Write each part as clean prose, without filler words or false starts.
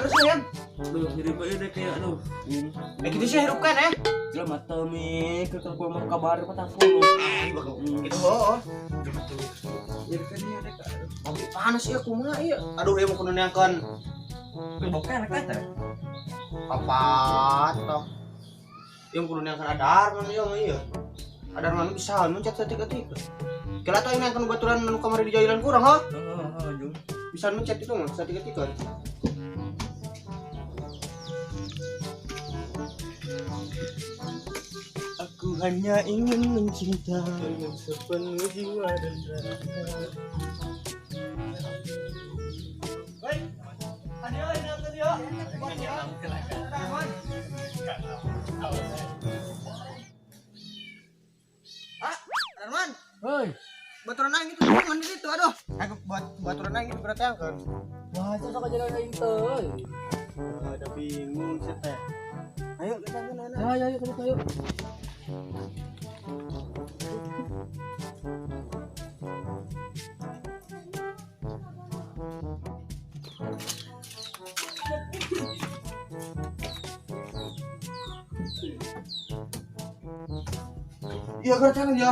Panas ya. Aduh, nyeri bae deh kayak aduh. Eh gitu sih hirup kan eh. Jelema teu mikir kalau mau kabar 40. Gitu oh. Nyeri kan ya dek. Aduh, panas ya kumaha ieu. Aduh, ieu mau kudu neangkeun Bokeh anak teh. Opat toh. Ieu mau kudu neangkeun adarman ieu mah ieu. Adarman bisa mencet setik-etik. Kela teh neangkeun baturan nu kamari di jailan kurang ha. Heeh, heeh, jung. Bisa mencet itu mah setik-etik kan. Aku hanya ingin mencinta dengan sepenuh jiwa dan raga. Hei, ayo neangkeun ieu. Ah, Darman. Hoi. Baturan aing itu jangan di situ, aduh. Aku buat baturan aing itu berarti angkeun. Wah, itu sok jalan aing teh. Ada bingung sih teh. Ayo kita ke mana? Ayo, ayo, ayo, ayo. Iya, kerjaan ya.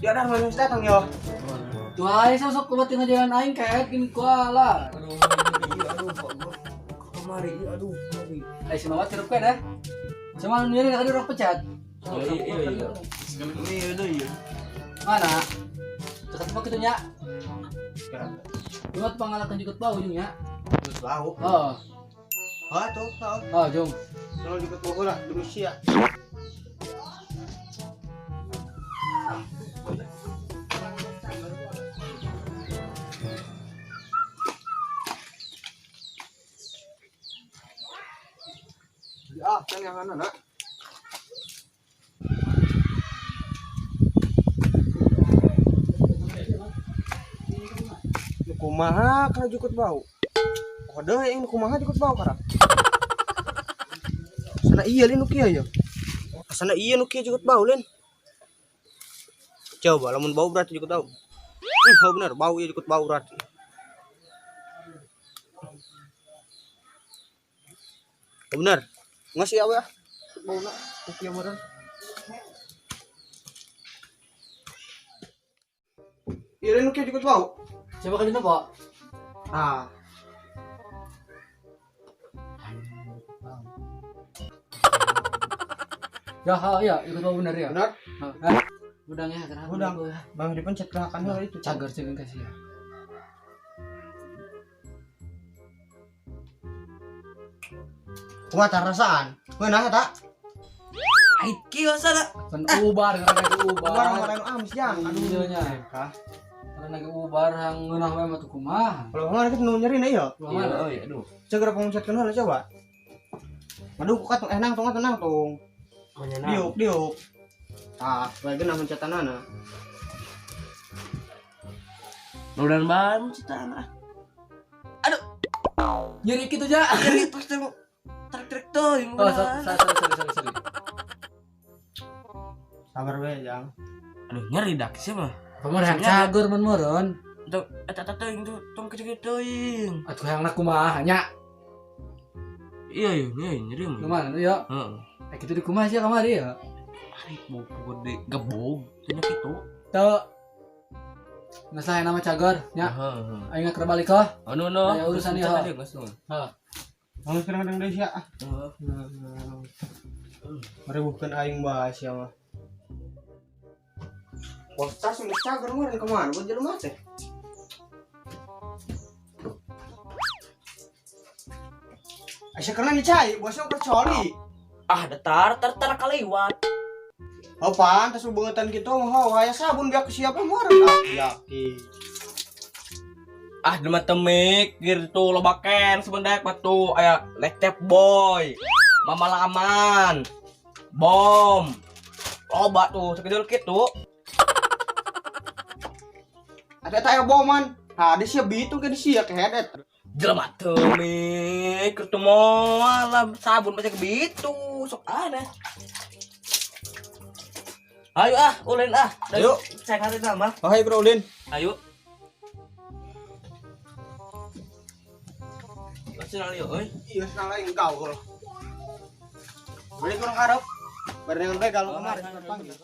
Ya dah, masih datang ya. Tuh aing sok kuat tinggal jalan aing kayak gini kuala. Aduh, aduh, aduh, kemari, aduh, kemari. Eh, si Mawat hirup kan eh? Sama nu nyeri tadi rok pecat. Oh, iya, iya, iya. Iya, iya, iya. Mana? Cekat apa kitu nya? Cuma pangalakan jukut bau jung nya. Terus bau. Oh, Oh, tuh, oh. oh jung. Tolong jemput bau lah, demi sia. Ah, kan yang mana, nak? Nu kumaha kana jukut bau? Oh, deh yang nu kumaha jukut bau kara. Sana iya lin nu kieu ya. Sana iya nu kieu jukut bau lin. Coba lamun bau berarti jukut bau. Oh bener, bau ieu jukut bau berarti. Oh, bener. Nggak sih awe ah. Bau na nu kieu meureun. Iya lin nu kieu jukut bau. Coba kali po. Ah, Ya, ha, ya, ikut bau bener ya. bener. Hah? Udang ya, kenapa? Udang. Bang dipencet gerakan heula itu. Cagar cegeng kasih ya. Kumaha tah rasaan? Ngeunah eta? Ait kieu sana. Kan ubar, karena lagi ubar. Barang-barang amis jang. Aduh. Iya nya. Kah? Karena lagi ubar hang ngeunah we mah tuh kumaha. Kalau kemarin kita nu nyeri na ieu. Kumaha? Iya, iya, aduh. Segera pengecetkeun heula coba. Aduh, kukat nang tong tenang tong. Diuk, diuk. Ah, lagi nah mencetanana. Mudah-mudahan banget cita ah. Nyeri kitu ja. Nyeri terus tuh tarik-tarik tuh. Oh, sorry, sorry, sorry, sorry. Sabar we, Jang. Aduh, nyeri dak sih mah. Pamor yang cagur mun meureun. Tuh, eta eta teuing tuh, tong kitu-kituing. Atuh hayangna kumaha nya? Iya, iya, iya, nyeri mah. Nu mana nu ya? Heeh. Eh kitu di kumaha sia kamari ya? Ari bau gede gebog, cenah kitu. Teu. Geus lah nama cagur nya. Heeh. Aing keur balik heuh. Anu no. Aya urusan ieu. Heuh. Mau sekarang kadang deui sia. Ah. Heeh. Merebuhkeun aing bae sia mah. Postas nu cager meureun kemana buat jelema teh? Aisyah karena dicai, bosnya kecuali. Ah, datar tar tar kaliwat. Oh pantas hubungan gitu mah oh, aya sabun biar siapa meureun ah yakin. Ah, jelema teu mikir tuh loba ken sebenarnya batu aya lecep boy. Mama laman. Bom. Loba tuh sekejul kitu. Ada taya boman. Ha, di sia bitu ke di sia kehedet. Jelema teu mikir tuh moal lah sabun pasti kebitu sok aneh. Ayo ah, ulin ah. Ayo. Saya ngasih nama. Oh, hai bro Ulin. Ayo. Sendal ieu euy. Iya, sendal aing gaul. Beli kurang harap. Barengan begal kemarin panggil.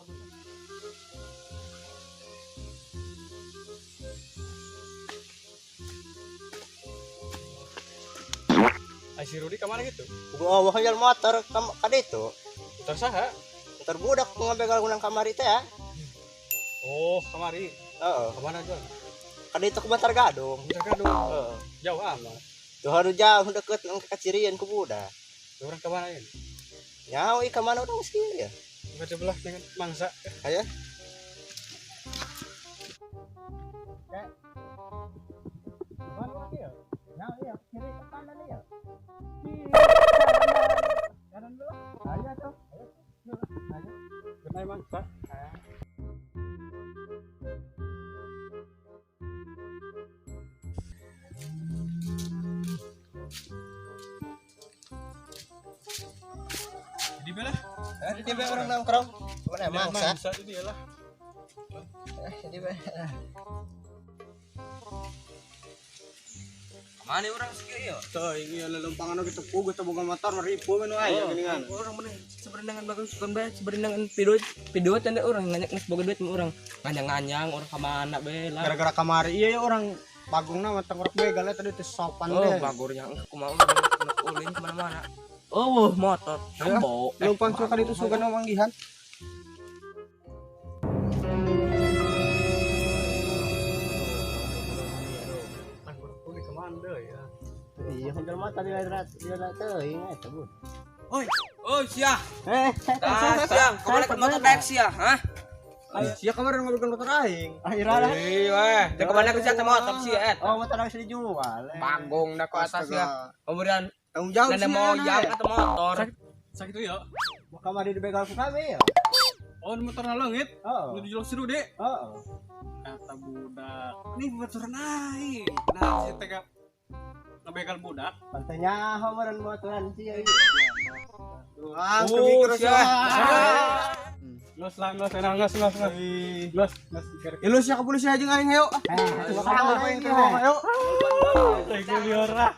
Ai si Rudi kemana gitu? Gua wah jalan motor ka ditu. Motor saha? Motor budak ngabegal gunang kamari teh ya. Oh, kamari. Heeh. Kemana jual? Ka ditu ke Bantar Gadung. Bantar Gadung. Heeh. Jauh amat. Tuh harus jauh deket nang kacirian ku budak. Orang kemana ini? Nyawa ka mana urang sih ya? Ke sebelah dengan mangsa. Aya. Mana ya? Nyawa iya, kiri ke kanan ya. Kanan dulu. Ayo tuh. Ayo. Kenai mangsa. Di mana? Di mana orang nongkrong? Mana mangsa? Mangsa ini lah. Di mana? Mana urang sakieu ieu? Tuh, ini lelumpangan oge teu puguh teu boga motor ripu menu aya geuningan. Orang bener seberenangan bagus bukan bae seberenangan video video tanda orang nganyak geus boga duit mah urang nganyang-nganyang orang ka mana bae lah. Gara-gara kamari iya ya orang bagongna mah tengkorak begal tadi teh sopan Oh, deh. bagornya kumaha urang ulin kemana-mana. Oh, motor. Tembo. Lumpang suka itu suka manggihan. Iya, hotel mata di rat di rat teuing eta bu. Oi, oi sia. Eh, Tah, sia, kemana ke motor daek sia, hah? Sia kemarin ngobrol motor aing. Akhirnya lah. Iya, weh. Teh kemana ke sia teh motor sia et. Oh, motor harus dijual. Panggung dah ke atas ya. Kemudian Tanggung jawab nenek moyang atau motor. Sakit tuh ya. Mau kamari dibegal ku kami ya. Oh, motor leungit. Heeh. Nu dijual si Rudi. Heeh. Kata budak, ini motor aing. Nah, si tega ngebegal budak. Pantainya homeran motoran sih ya. Ah, Oh, sia. Los lah, los, enak, los, los, los. Los, los. Ya lu sia ke polisi aja aing ayo. Ayo. Thank you, Liora.